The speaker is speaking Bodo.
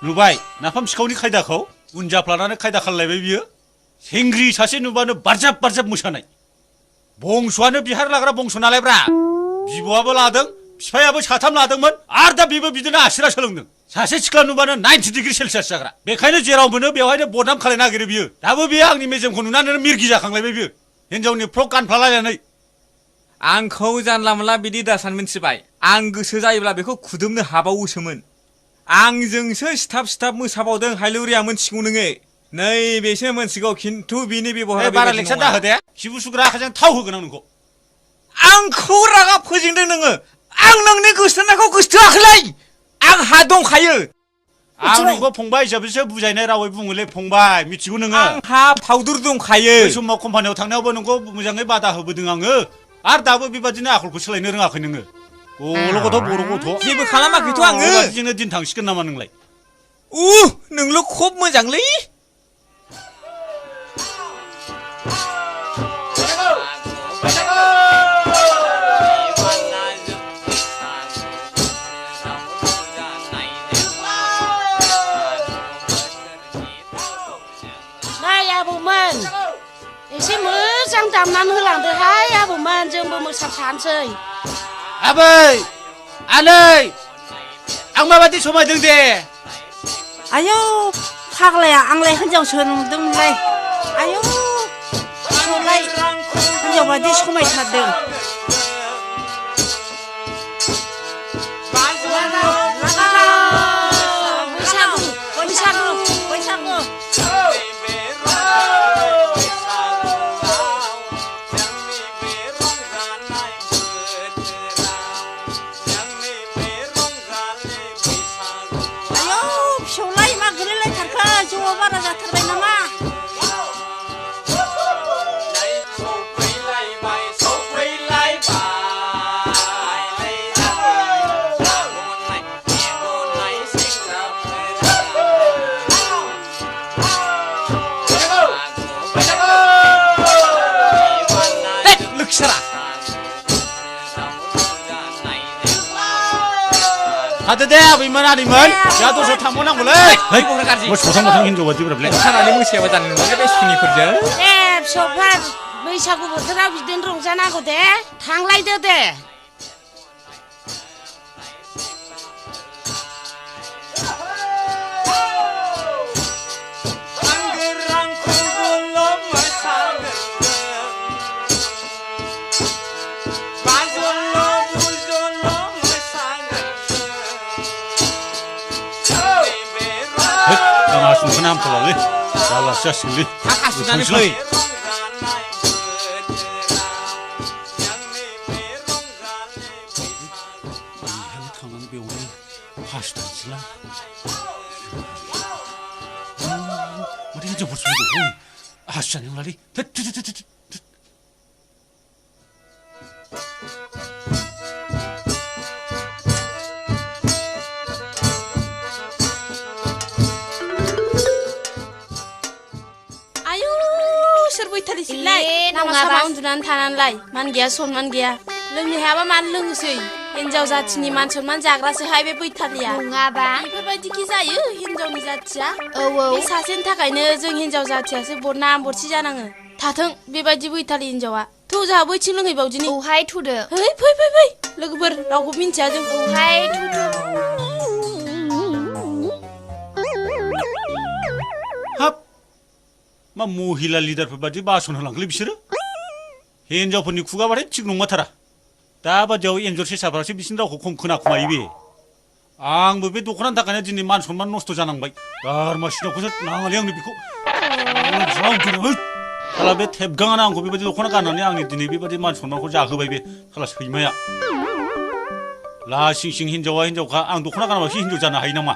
नुबाय नाफाम सिखावनि खायदाखौ उन जाफ्लानानै खायदा खालायबाय बियो सेंग्रि सासे नुबानो बारजाब बारजाब मोसानाय बंस'आनो बिहार लाग्रा बंस' नालायब्रा बिब'आबो लादों बिफायाबो साथाम लादोंमोन आरो दा बेबो बिदिनो आसिरा सोलोंदों सासे सिख्ला नुबानो 90 डिग्री सेलसियास जाग्रा बेखायनो जेराव मोनो बेवहायनो बदनाम खालायनो नागिरो बियो दाबो बियो आंनि मेजेमखौ नुनानै मिरगि जाखांलायबाय बियो हिनजावनि फ्रक गानफ्लालायनानै आंखौ जानला मोनला बिदि दासान मिन्थिबाय आं गोसो जायोब्ला बेखौ खुदुमनो हाबावोसोमोन आंजोंसो सिथाब मोसाबावदों हायलुरिया मोनथिगौ नोङो नैबेसो मोनथिगौ खिन्थु बिनि बेबहारा बारा लेक्सार दाहो दे खिबु सुग्रा आखाइजों थाव होगोन आं नोंखौ आंखौ रागा फोजोंदों नोङो आं नोंनि गोसोथोनायखौ गोसोथोआखैलै आंहा दंखायो आं नोंखौ फंबाय हिसाबैसो बुजायनाय रावै बुङोलै फंबाय मिथिगौ नोङो आंहा फाउदुर दंखायो बै समाव कम्पानियाव थांनायावबो नोंखौ मोजाङै बादा होबोदों आङो आरो दाबो बेबादिनो आखलखौ सोलायनो रोङाखै नोङो गल' गथ' बर' गथ' जेबो खालामाखैथ' आङो बेबादिजोंनो दिन थांसिगोन नामा नोंलाय नोंल' खब मोजांलै एसे मोजां दामनानै होलांदोहाय आबौमोन जोंबो मोसाफानोसै आबै आनै आं माबादि समायदों दे आयौ फाग्लाया आंलाय हिनजावसो नुदोंमोनलाय आयौ फिसौलाय हिनजाव बादि समायथारदों बारा जाथारबाय नामा हादो दे आबैमोन आदैमोन जोंहा दसे थांबावनांगौलै है मोसौथां हिनजाव बादि ब्राबले सानानै मोसायाबा जानाय नङा बे सुनिफोरजों फिसौफोर बैसागु बोथोराव बिदिनो रंजानांगौ दे थांलायदो दे Asumkan ampalalı. Salah şaşkınlı. Asumkanı fay. Yani tanrını bir onu haştansılar. Mari aja bersungguh. Haştan yang lari. नङाबा उन्दुनानै थानानैलाय मान गैया सनमान गैया लोंनो हायाबा मानो लोंनोसै हिनजाव जाथिनि मान सनमान जाग्रासोहाय बे बैथालिया नङाबा बेफोरबायदिखि जायो हिनजावनि जाथिया बे सासेनि थाखायनो जों हिनजाव जाथियासो बरनाम बरसि जानाङो थाथों बेबायदि बैथालि हिनजावा थौ जोंहा बैथिं लोंहैबावदिनि औहाय थुदो है फै लोगोफोर रावखौ मिन्थिया जों औहाय थुदो मा महिला लिडारफोर बादि बासन होलांखोलै बिसोरो हिनजावफोरनि खुगाबाथाय थिग नंमारथारा दा बादियाव एन्जर सेसाफ्रासो बिसिनि रावखौ खम खोनाखुमायो बे आंबो बे दख'नानि थाखायनो दिनै मान सनमान नस्थ' जानांबाय गारमा सिनावखौसो नाङालै आंनो बेखौ साला बे थेबगाङानो आंखौ बेबायदि दख'ना गाननानै आंनि दिनै बेबायदि मान सनमानखौ जाहोबाय बे साला सैमाया लासिं सिं हिनजावा हिनजावखा आं दख'ना गानाबासो हिनजाव जानो हायो नामा